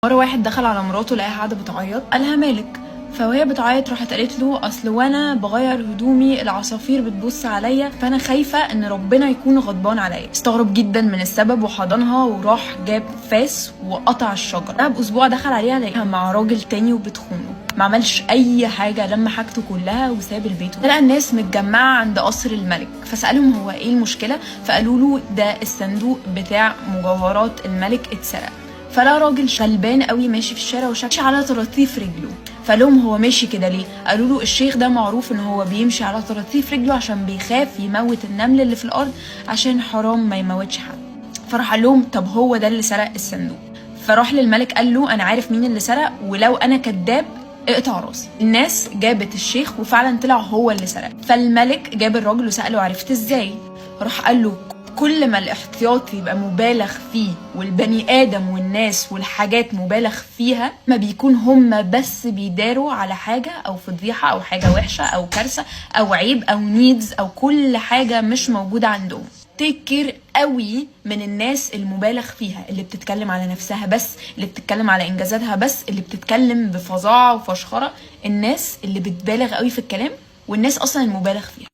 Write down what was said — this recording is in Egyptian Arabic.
مرة واحد دخل على مراته لقاها قاعدة بتعيط، قالها مالك؟ فوهي بتعيط راحت قالت له اصل وانا بغير هدومي العصافير بتبص عليا، فانا خايفة ان ربنا يكون غضبان عليا. استغرب جدا من السبب وحضنها وراح جاب فاس وقطع الشجرة. بعد باسبوع دخل عليها لقاها مع راجل تاني وبتخونه، ما عملش اي حاجه، لم حاجته كلها وساب البيت. لقى الناس متجمعه عند قصر الملك، فسالهم هو ايه المشكله؟ فقالوا له ده الصندوق بتاع مجوهرات الملك اتسرق. فلقى راجل غلبان قوي ماشي في الشارع وماشي على طراطيف رجله، فقال لهم هو ماشي كده ليه؟ قالوا له الشيخ ده معروف ان هو بيمشي على طراطيف رجله عشان بيخاف يموت النمل اللي في الارض، عشان حرام ما يموتش حد. فراح قال لهم طب هو ده اللي سرق الصندوق. فراح للملك قال له انا عارف مين اللي سرق، ولو انا كذاب اقطع راسي. الناس جابت الشيخ وفعلا طلع هو اللي سرق. فالملك جاب الراجل وسأله عرفت ازاي؟ راح قال له كل ما الاحتياط يبقى مبالغ فيه والبني ادم والناس والحاجات مبالغ فيها، ما بيكون هما بس بيداروا على حاجة او فضيحة او حاجة وحشة او كارثة او عيب او needs او كل حاجة مش موجودة عندهم. take care قوي من الناس المبالغ فيها، اللي بتتكلم على نفسها بس، اللي بتتكلم على انجازاتها بس، اللي بتتكلم بفظاعه وفشخره، الناس اللي بتبالغ قوي في الكلام والناس اصلا المبالغ فيها.